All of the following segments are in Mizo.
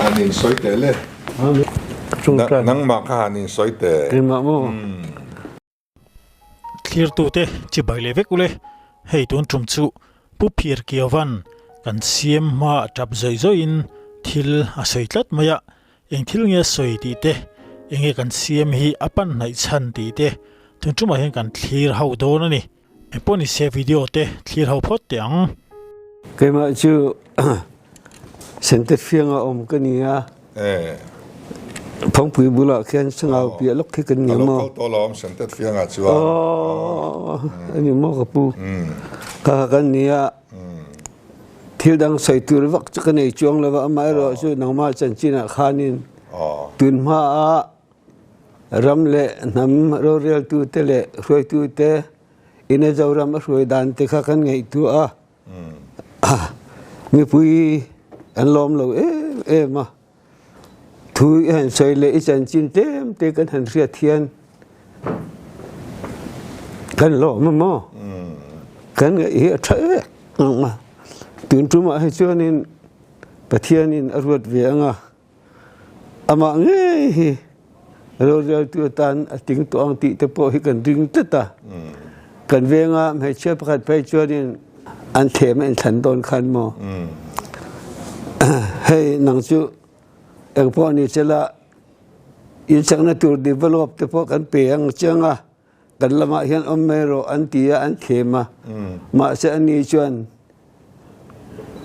Han in sawi teh le. Nangmah kha han in sawi teh. Keimah maw? Thlirtute chibai leh vek ule, hei tun tum chu Pu Phir Kiavan kan siam hma a tap zawih zawihin thil a sawi tlat mai a, eng thil nge a sawi tih te, enge kan siam hi a pan hnaih chhan tih te tun tumah hian kan thlir ho dawn a ni. Engpawh ni se video te thlir ho phawt teh ang. Keimah chu Sentet fianga awm ka ni a. Phawngpui bulah khian sangau piah lawk khi kan ni maw? Alo kal tawh lo awm Sentet fianga chuan. Aw ani maw ka pu. Ka kan ni a. Thil dang sawi tur vak chu ka nei chuang lo va, amaherawhchu nangmah chanchinah khanin tunhma ah Ram leh hnam roreltute leh hruaitute ina Zoram a hruai dan te kha kan ngaihtuah a, mipui an lawm lo em em a. Thu i han sawi leh i chanchin tlem te kan han hriat hian kan lawm a maw? Kan ngaih hi a tha em a. Tun tumah hi chuanin Pathianin a ruat ve ang a. Amah ngei hi roreltu atan a ting tawh ang tih te pawh hi kan ring tlat a. Kan venga hmeichhia pakhat phei chuanin an them a inthlan dawn khan maw hei nang chu engpawh ni sela inchakna tur develop te pawh kan pe ang chiang a, kan lamah hian awm mai rawh an ti a, an them a. Mahse ani chuan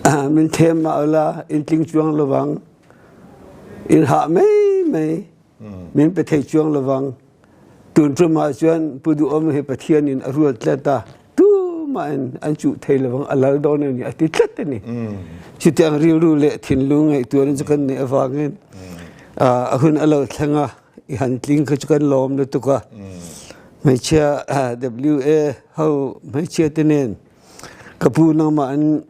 Min them mah ula in tling chuang lovang, in hah mai mai, min pe thei chuang lovang. Tun tumah chuan Pu Duhawm hi Pathianin a ruat tlat a, tumahin an chuh thei lovang, a lal dawn a ni a ti tlat a ni. Chutiang rilru leh thinlung ngaihtuahna chu kan neih avangin a hun a lo thleng a, i han tling kha chu kan lawm lutuk a. Hmeichhia WA ho hmeichhia te nen Ka pu nangmah in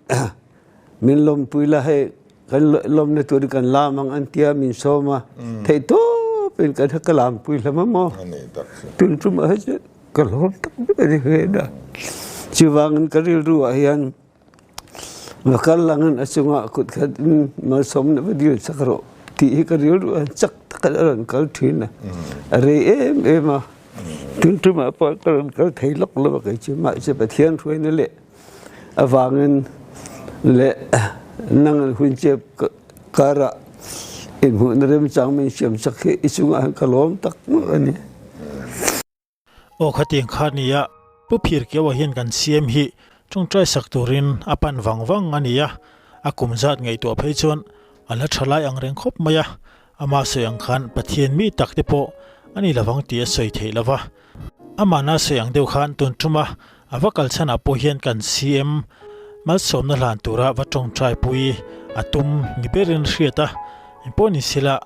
min lawmpui la hei kan lawmna tur in kan lam ang an tia min sawm a theih tawp in kan ka lampui hlawm a maw tun tum ah hian ka lawm tak ber a ni ve na chuvangin ka rilru ah hian va kal langin a chungah kut khat in malsawmna va dil chak rawh tih hi ka rilru ah chak tak in a rawn kal thin a a rei em em a. Tun tumah pawh ka rawn kal thei lawk lo a kei chu mahse Pathian hruaina leh avangin leh nang an hun chep karah inhmuhna remchang min siam chak hi i chungah hian ka lawm tak mak a ni. Aw khatiang kha nia, Pu Phirkeua hian kan siam hi tawngtai sak turin a pan vang vang a ni a, a kum zat ngaihtuah phei chuan a la tha lai ang reng khawp mai a, Amah sawi ang khan Pathian mi tak te pawh a ni lovang tih a sawi theih lo va. Amahna sawi ang deuh khan tun tuma a va kal chhanah pawh hian kan CM malsawmna hlan tura va tawngtai pui a tum ni berin hriat a, engpawh ni sela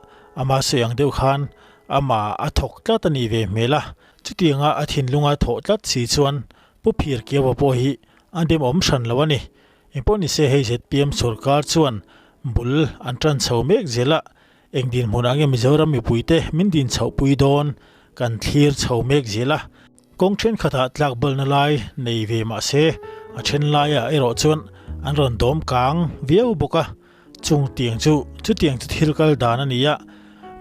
amah sawi ang deuh khan amah a thawk tlat a nih ve hmel a, chutianga a thinlunga thawh tlat si chuan Pu Phirkiaua pawh hi a demawm hran lo a ni. Engpawh ni se hei zpm sorkar chuan bul an tan chho mek zel a, eng dinhmunah nge Mizoram mipuite min din chhohpui dawn kan thlir chho mek zel a, kawng thenkhatah tlakbalna lai nei ve mah se a then laiah erawh chuan an rawn dawm kang viau bawk a, chung tiang chu chutiang chu thil kal dan a ni a,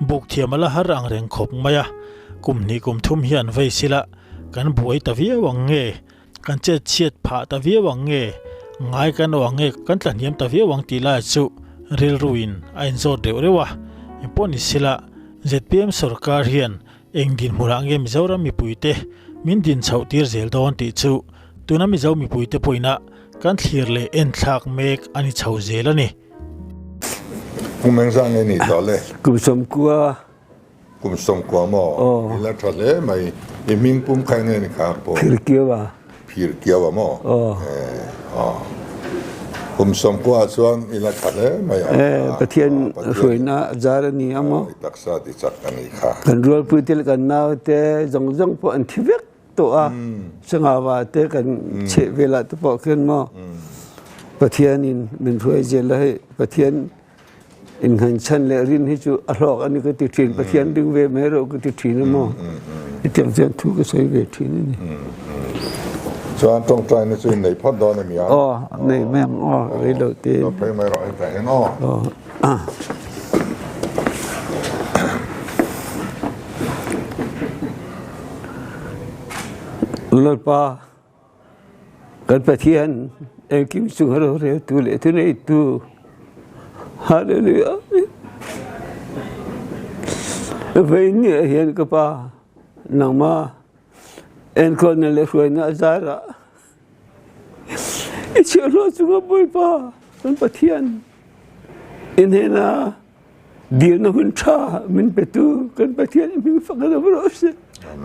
buk thiam a la har ang reng khawp mai a, kum hnih kum thum hian vei sila kan buai ta viau ang nge. Kan chet chhiat phah ta viau ang nge, ngai kan awh ang nge kan tla hniam ta viau ang tih lai chu rilruin a inzawt reuh reuh a. Engpawh ni sela, zpm sorkar hian eng dinhmunah nge Mizoram mipuite min din chhoh tir zel dawn tih chu tuna Mizo mipuite pawhin kan thlir leh enthlak mek a ni chho zel a ni. Kum engzah nge nih tawh le? Kum sawmkua. Kum sawmkua maw? Aw. I la tha hle mai. I hming pum kha enge ni kha pawh? Phirkiaua. Phirkiaua maw? Aw. Aw. Kum sawmkua ah chuan i la tha hle mai a. E, Pathian hruaina a zar a ni a maw? I taksa ti chak a nih kha. Kan rualpui te leh kan nau te zawng zawng pawh an thi vek tawh a. Sangava te kan chheh velah te pawh khian maw? Pathianin min hruai zel a hei Pathian Innghanchan leh rin hi chu a hlawk a ni ka ti thin, Pathian ring ve mai rawh ka ti thin a maw? Hetiang chuan thu ka sawi ve thin a ni. Chuan tawngtaina chu in nei phawt dawn a mi a? Aw, nei mai ang aw, rei lo te. Lo phei mai rawh hetah hian aw. Aw. Lalpa kan Pathian engkim chunga roreltu leh thuneitu Hallelujah Vawiin hian ka pa nangma enkawlna leh hruaina a zarah i chhiahhlawh chunga Bawipa kan Pathian i hnena Dirna hun ṭha min petu kan Pathian i hming fak in um rawh seh.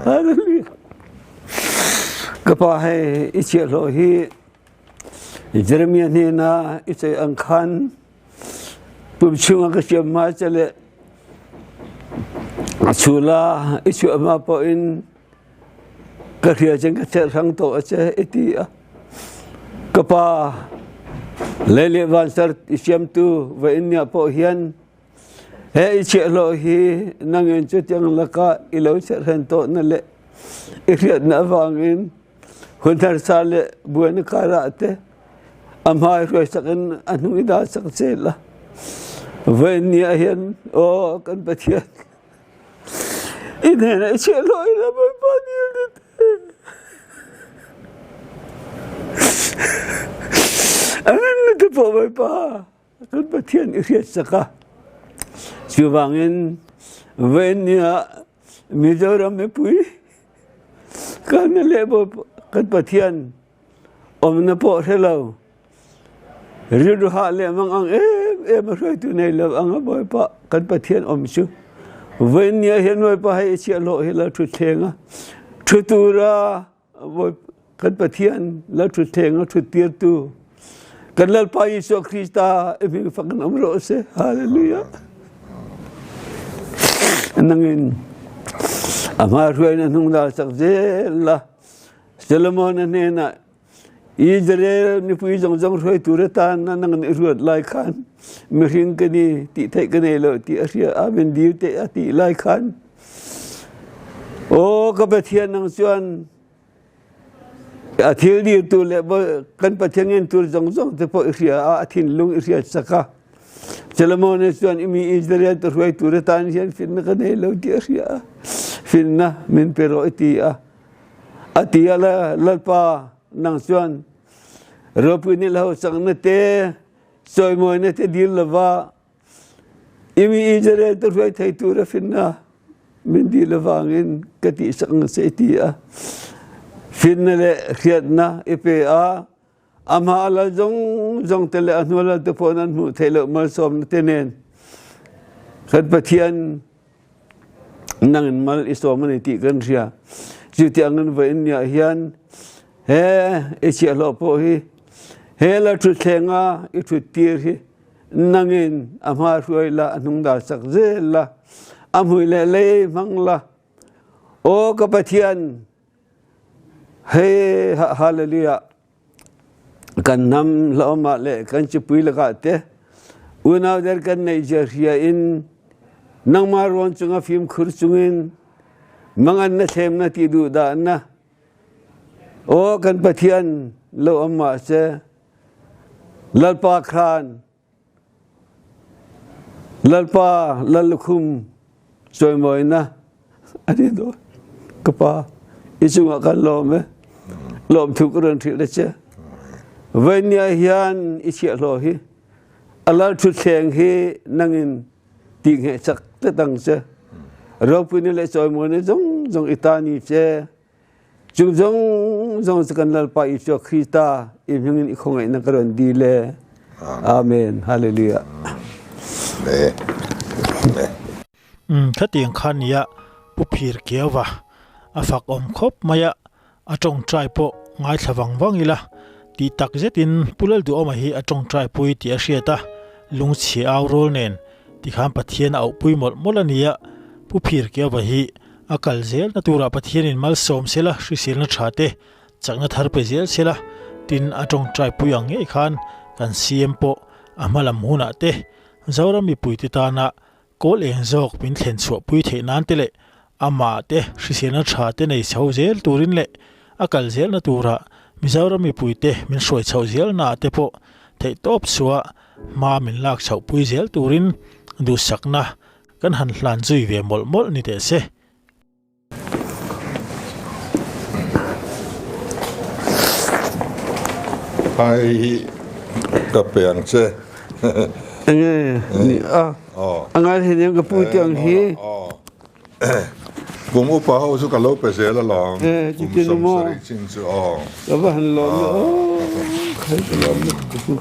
Hallelujah. Ka pa hei i chiahhlawh hi Jeremiah hnenah i ceih ang khan pum chungah ka siam hma che le a chula i chuah hma pawh in Ka hria cun ka therhlang tawh a che i ti a. Ka pa lei le vanser i siamtu va in nia pawh hian he i chiahhlawh hi nangin cutiang lakah i lo cherhren tawh na le i hriatna avangin hun harsa le buaina karah te a hmai hruaisak in a hnung i dah sak che la. Voi ni ah hin aw kan Pathian I hnenah i chiahhlawh ila Bawipa dil na te. A nunna te pawh Bawipa kan Pathian i hriat sak a. Chuvangin vawiin ni ah Mizoram mipui kan leh kan Pathian awmna pawh hre lo Rilru hah leh mang ang em em a hruaitu nei lo ang a Bawipa kan Pathian awm chu vawiin ni ah hian Bawipa hei i chhiahhlawh hi lo thutthleng a thu tura kan Pathian lo thutthleng a thuttirtu kan Lalpa Isua Krista i hming fak in awm rawh se Hallelujah nangin a hma hruaina hnung dal sak zel la Solomon a hnenah Israel mipui zawng zawng hruai tur atan nang nih ruat lai khan mihring ka ni tih theih ka nei lo tih a hria amen dil te a tih lai khan aw ka Pathian nang chuan a thil dir tu le kan Pathian ngen tur zawng zawng te pawh i hria a a thinlung i hriat sak a Solomon chuan imi Israel te hruai tur atan hian finna ka nei lo tih a hria a finna min pe rawh i ti a A ti a Lalpa nang chuan ropui ni lo chakna te chawimawina te dil lova i mi Israel te hruai thei tur a finna min dil avangin ka tihsak ang che i ti a. Finna leh hriatna i pe a, a hma a lal zawng zawng te leh a hnu a lal te pawh an hmuh theih loh malsawmna te nen kan Pathian nangin mal i sawm a ni tih kan hria. Chutiang in vawiin niah hian he i chhiahhlawh pawh hi he la thutthleng a i thut tir hi nangin a hma hruai la a hnung dal sak zel la a hmui leh lei hmang la aw ka Pathian hei hallelujah Kan hnam hlawm ah le kan cipui lakah te unau der kan neih zia hria in nangmah ruang cungah fimkhur cungin mangan na thlem na ti duh dah na aw kan Pathian lo om mah se Lalpa khan Lalpa lal lukhum cawimawina a ni dawn. Ka pa, i cungah kan lawm e. Lawmthu ka rawn hrilh a che. Voinia hian i chiahhlaw hi a lal ṭhutthleng hi nangin ti nge chak te tang che. Ropui ni le cawimawina zong zong i ta ni che. Cung zong zong cu kan Lalpa Isua Krista i hming in i khawngaihnak ka rawn dil e. Amen. Hallelujah. Um khatiang kha nia Pu Phir Kiauva a fak awm khawp mai a, a tawngtai pawh ngaithla vang vang ila tih tak zetin Pu Lalduhawma hi a tawngtai pui tih a hriat a, lungchhia au rawl nen tikhan Pathian a auhpui mawlh mawlh a nia Pu Phir Kiauva hi A kal zelna turah Pathianin malsawm sela, hriselna tha te, chakna thar pe zel sela, tin a tawngtai pui ang ngei khan kan CM pawh a hma lam hunah te Zoram mipuite tana kawl eng zawk min thlen chhuah pui theih nan te leh amah te hriselna tha te nei chho zel turin leh a kal zelna turah Mizoram mipuite min hruai chhoh zelnaah te pawh theihtawp chhuah hma min lak chhoh pui zel turin duhsakna Kan han hlan zui ve mawlh mawlh ni teh se. Hai hi ka pe ang che. Enge ni a a ngai thei nen ka pu te ang hi. Kum upa ho chu ka lo pe zel alawm. Kum 70 chin chu aw. Ka va han lawm e aw. Khai ka lawm e ka pu.